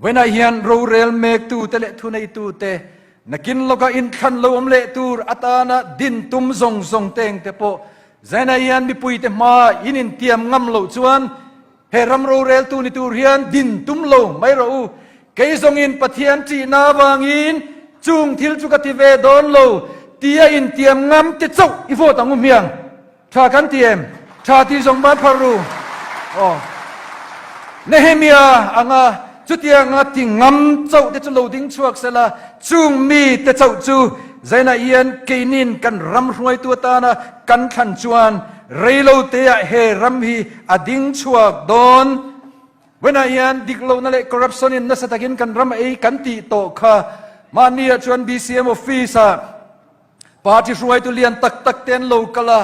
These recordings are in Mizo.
Vawiinah hian rorel mektute leh thuneitute, nakin lawka inthlan lo awm leh tur atana din tum zawng zawng teng te pawh zainah hian mipuite hmaa in intiam ngam loh chuan he ram roreltu ni tur hian din tum lo mai rawh u. Kei zawngin Pathian ṭihna avangin chung thil chu ka ti ve dawn lo tia intiam ngam te chauh i vote ang u hmiang. Tha kan ti em? Tha tih zawng ban phar ru. Aw. Nehemia anga chutianga ti ngam chauh te chu lo ding chhuak sela, chung mi te chauh chu zainah hian keinin kan ram hruaitu atana kan thlan chuan reilo teah he ram hi a ding chhuak dawn. Vawiinah hian dik lohna leh corruption in nasa takin kan ram a ei kan tih tawh kha mahni ah chuan BCM office ah Party hruaitu lian tak tak te an lo kal a,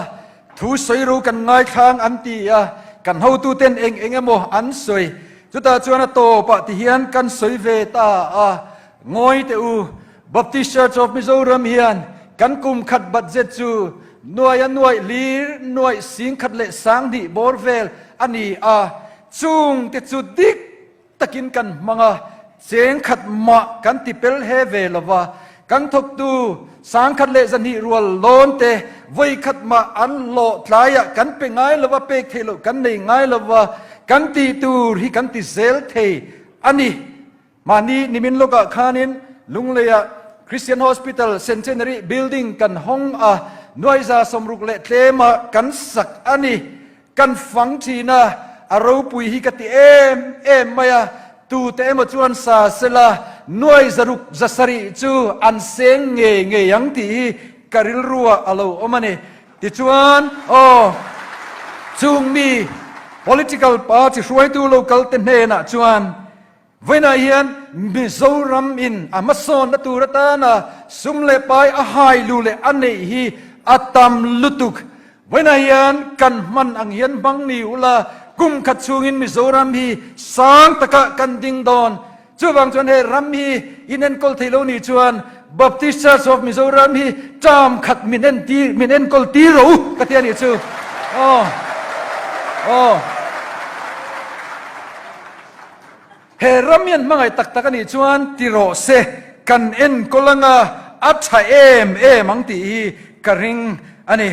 thu sawi ro kan ngaithlang an ti a, kan hotuten eng eng emaw an sawi. Chutah chuan a tawpah ti hian kan sawi ve ta a, Ngawi teh u, Baptist Church of Mizoram hian kan kum khat budget chu nuai a nuaih lir nuaih singkhat leh sanghnih bawr vel a ni a, chung te chu dik takin kan hmang a, cheng khat mah kan ti pel he ve lo va, kan thawktu sangkhat leh zahnih rual lawn te vawi khat mah an hlawh tlaiah kan pe ngai lo va, pek theih loh kan nei ngai lo va, kan tih tur hi kan ti zel thei a ni. Mahni nimin lawkah khanin Lungleiah Christian Hospital Centenary Building kan hawng a, nuaiza sawmruk leh tlema kan sak a ni. Kan fang thin a, a ropui hi ka ti em em mai a, tute emaw chuan sa sela nuai zaruk zasarih chu an seng ngei ngei ang tih hi ka rilruah a lo awm a ni. Tichuan, aw, chung mi political party hruaitu local te hnenah chuan, Vawiinah hian Mizoram in a hmasawnna tur atana sum leh pai a hai lu leh a neih hi a tam lutuk. Vawiinah hian kan hman ang hian hmang ni ula, kum khat chhungin Mizoram hi sang takah kan ding dawn. Chuvang chuan he ram hi in enkawl thei lo nih chuan Baptist Church of Mizoram hi term khat min entir min enkawl tir rawh u ka ti a nih chu. Aw. Aw. He ram hian hmangaih tak tak a nih chuan ti rawh se, kan enkawl anga a tha em em ang tih hi ka ring a ni.